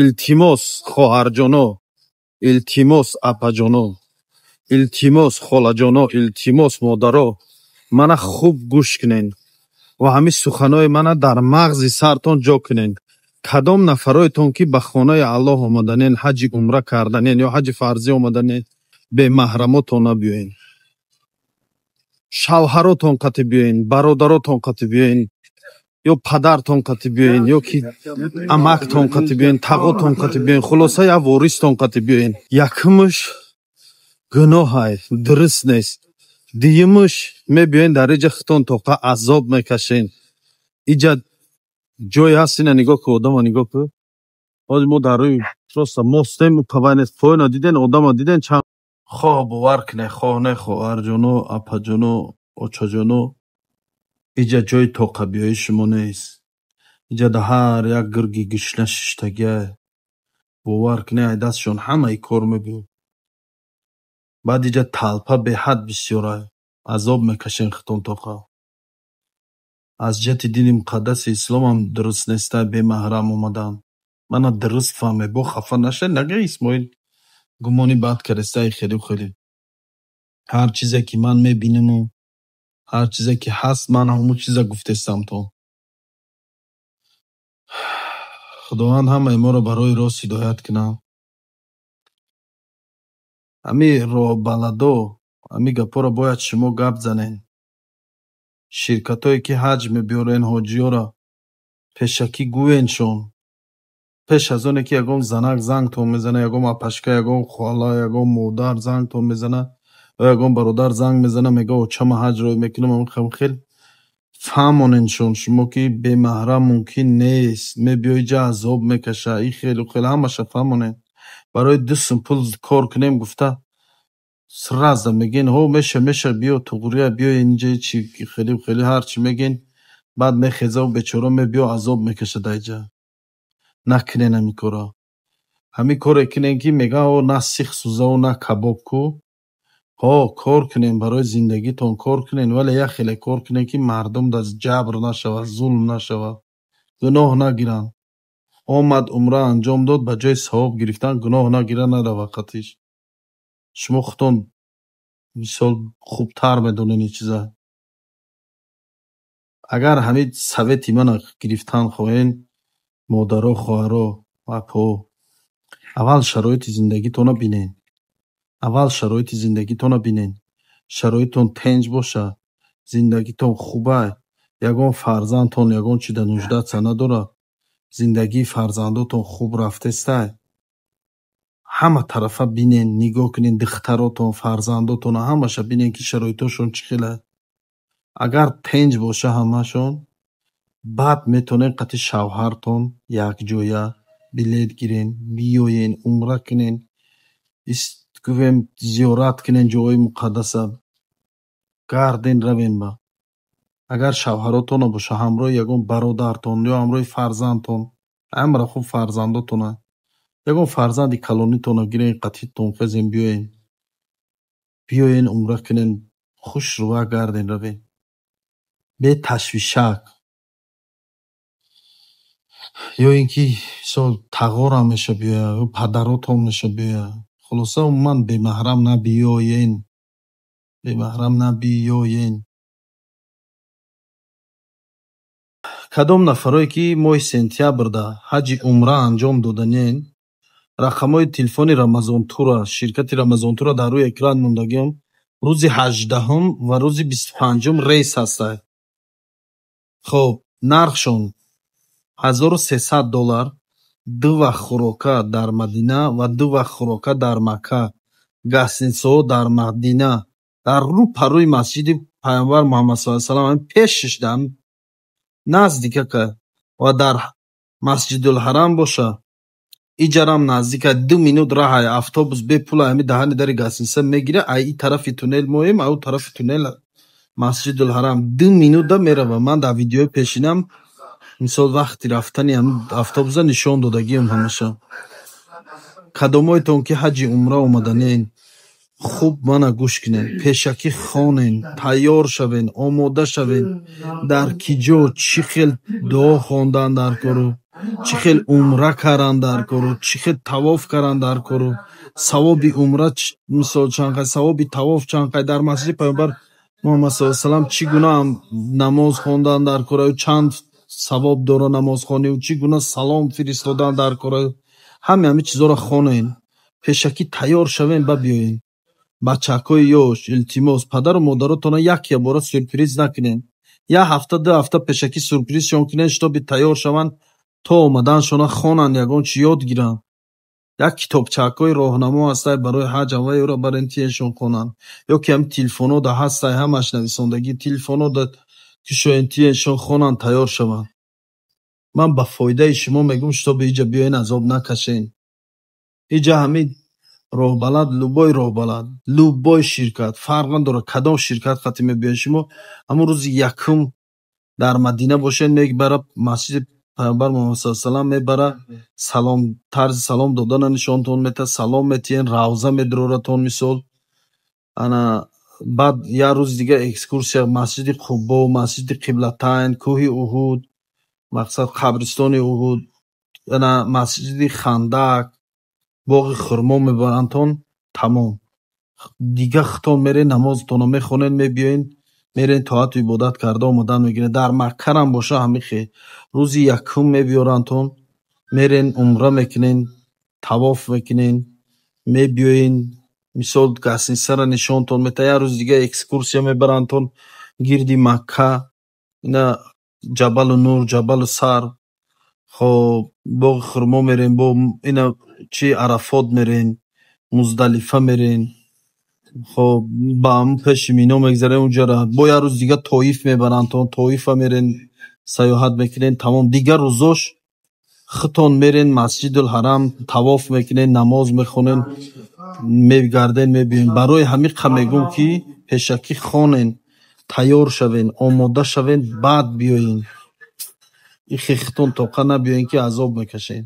Илтимос, хоҳарҷоно, илтимос, апаҷоно, илтимос, холаҷоно, илтимос, модаро, мана хуб гӯш кунен ва ҳамин суханои мана дар мағзи сартон ҷо кунен. Кадом нафароетон ки ба хонаи Аллоҳ омаданен, ҳаҷи умра карданен ё ҳаҷи фарзӣ омаданен, бемаҳрамотон набиёен. Шавҳаротон қати биёен, бародаротон қати биёен, ё падартон қати биёен, ё ки амактон қати биёен, тағотон қати биёен, хулоса як вористон қати биёен. Якумш гуноҳай, дуруст нест. Дуюмш, мебиёен дар иҷа хитон тоқа азоб мекашен. Иҷа ҷое ҳаст, ина нигоҳ ку, одама нигоҳ ку. Ҳозир мо дар рӯи просто мостем, қабай нест. Поёна диден, одама диден чанд. Хоҳ бовар кунед, хоҳ не, хоҳарҷоно, апаҷоно, очаҷоно, иҷа ҷои тоқабиёии шумо нест. Иҷа да ҳар як гирги гушна шиштагиай. Бовар кунед, ай дастшон ҳамаи кор мебиёд. Баъд иҷа толпа беҳад бисёрай. Азоб мекашен хитон тоқа. Аз ҷиҳати дини муқаддаси исломам дуруст нестай бемаҳрам омадан. Мана дуруст фаҳме, бо хафа нашед, нагӯ Исмоил гумони бад кардестай хелу хеле. Ҳар чизе ки ман мебинаму ҳар чизе ки ҳаст, ман ҳамон чиза гуфтестам то. Худованд ҳамаи моро ба роҳи рост ҳидоят кунад. Ҳамин роҳбаладо, ҳамин гапҳоро бояд шумо гап занед. Ширкатҳое ки ҳаҷ мебиёрен ҳоҷиёро, пешакӣ гӯеншон. Пеш аз оне ки ягон занак зангтон мезана, ягон апашка, ягон хола, ягон модар зангтон мезана, ё ягон бародар занг мезана, мега оча ман ҳаҷ роҳӣ мекунам, ҳамин хел фаҳмоненшон шумо ки бемаҳрам мумкин нест, мебиёи иҷа азоб мекаша, и хелу хел ҳамаша фаҳмонед. Барои 2 сум пул кор кунем гуфта сразу мегӯен ҳо меша, меша, биё туғрия, биё инҷа чи хеле хеле ҳар чӣ мегӯен, баъд мехезаву бечора мебиё азоб мекаша дар иҷа. Накунен ҳамин корро. Ҳамин коре кунен ки мегӯянд о на сих сӯзаву на кабоб ку. Ҳо кор кунен, барои зиндагитон кор кунен, вале як хеле кор кунен ки мардум дар ҷабр нашавад, зулм нашавад, гуноҳ нагиранд. Омад умра анҷом дод, ба ҷои савоб гирифтан гуноҳ нагирад, наравад қатиш. Шумо худтон мисол хубтар медонед ин чиза. Агар ҳамин совети мана гирифтан хоҳен, модаро, хоҳаро, апо, аввал шароити зиндагитонро бинед. Аввал шароити зиндагитонро бинед. Шароитон тенҷ бошад, зиндагитон хубай, ягон фарзандтон ягон чида нуждаться надорад, зиндагии фарзандотон хуб рафтестай. Ҳама тарафа бинен, нигоҳ кунен, духтаротон, фарзандотонро ҳамаша бинен ки шароитошон чӣ хелай. Агар тенҷ боша ҳамашон, баъд метавонед қати шавҳартон якҷоя билет гирен, биёен, умра кунен, гӯем зиёрат кунен ҷойҳои муқаддаса, гарден равен ба. Агар шавҳаротон набоша, ҳамроҳи ягон бародартон ё ҳамроҳи фарзандтон, ҳамаро хуб фарзандотона, ягон фарзанди калонитонро гирен, қатитон хезен биёен. Биёен умра кунен, хушрӯя гарден равен. Бе ташвишак. Ё ин ки мисол тағорам меша биёяд, ё падаротон меша биёяд. Хулоса умуман бемаҳрам набиёен. Бемаҳрам набиёен. Кадом нафарое ки моҳи сентябрда ҳаҷи умра анҷом доданен, рақамҳои телефони Рамазонтура, ширкати Рамазонтура дар рӯи экран мондагиам, рӯзи 18-ум ва рӯзи 25-ум рейс ҳастай. Хоб, нархшон 1300 доллар, ду вақт хӯрока дар Мадина ва ду вақт хӯрока дар Макка, гостиницаҳо дар Мадина, дар рӯ парӯи масҷиди Пайғамбар Муҳаммад саллаллоҳу алайҳи васаллам, пешаш дар наздикака ва дар Масҷидулҳарам боша, иҷарам наздика, 2 минут раҳай, автобус бепул ҳами даҳани дари гостиница мегира, ай и тарафи туннел моем, ай ӯ тарафи туннел Масҷидулҳарам 2 минута мерава. Ман дар видеои пешинам мисол вақти рафтани ҳамин автобуса нишон додагиам ҳамаша. Кадомҳоятон ки ҳаҷи умра омаданен, Хуб мана гӯш кунед, пешакӣ хонен, тайёр шавен, омода шавен, дар ки ҷо чӣ хел дуо хондан дар кору, чӣ хел умра кардан дар кору, чӣ хел тавоф кардан дар кору, савоби умра мисол чанд қай, савоби тавоф чанд қай, дар масҷиди Паёмбар Муҳаммад саллаллоҳу алайҳи васаллам чӣ гуна намоз хондан дар кораю, чанд савоб дора намозхонию, чӣ гуна салом фиристодан дар кораю. Ҳаме ҳамин чизҳоро хонен, пешакӣ тайёр шавен, ба биёен. Бачаҳакҳои ёш, илтимос, падару модаротонро як ябора сюрприз накунед. Як ҳафта, 2 ҳафта пешакӣ сюрпризшон кунед, чтобы тайёр шаванд, то омаданшона хонанд, ягон чӣ ёд гиранд. Як китобчаҳакҳои роҳнамо ҳастай барои ҳаҷ, аввал ёро барен тиешон хонанд. Ё ки ҳамин телефонҳода ҳастай ҳамаш нависондагӣ, телефонҳода кушоен, тиешон хонанд, тайёр шаванд. Ман ба фоидаи шумо мегӯм, чтобы иҷа биёен, азоб накашен. Иҷа ҳамин роҳбалад, любой роҳбалад, любой ширкат, фарқ надорад кадом ширкат қати мебиёед шумо, ҳамун рӯзи якум дар Мадина бошед, мебара масҷиди Паёмбар Муҳаммад саллаллоҳу алайҳи васаллам, мебара, салом, тарзи салом додана нишонтон метаҳад, салом метиҳен, равза медароратон мисол. Ана баъд як рӯзи дига экскурсия масҷиди Қубо, масҷиди Қиблатайн, кӯҳи Уҳуд, мақсад қабристони Уҳуд, ана масҷиди Хандак, боғи хурмо мебарандтон, тамом. Дига худтон мерен, намозтонро мехонед, мебиёед, мерен, тоату ибодат карда омадан мегиред. Дар Маккарам боша ҳамин хел. Рӯзи якум мебиёрандтон, мерен, умра мекунен, тавоф мекунен, мебиёен, мисол гостиницаро нишонтон метаҳад, як рӯзи дига экскурсия мебарандтон гирди Макка, ина Ҷабалу Нур, Ҷабалу Сар, хоб боғи хурмо мерем, бо ина чи Арафот мерем, Муздалифа мерем, хоб ба ҳамун пеши Мино мегзарем унҷара. Бо як рӯзи дига Тоиф мебарандтон, Тоифа мерен, саёҳат мекунен, тамом. Дигар рӯзош худтон мерен Масҷидулҳарам, тавоф мекунен, намоз мехонен, мегарден, мебиёен. Барои ҳамин қа мегӯм, ки пешакӣ хонен, тайёр шавен, омода шавен, баъд биёен. Ихе худтон тоқа набиёен, ки азоб мекашед.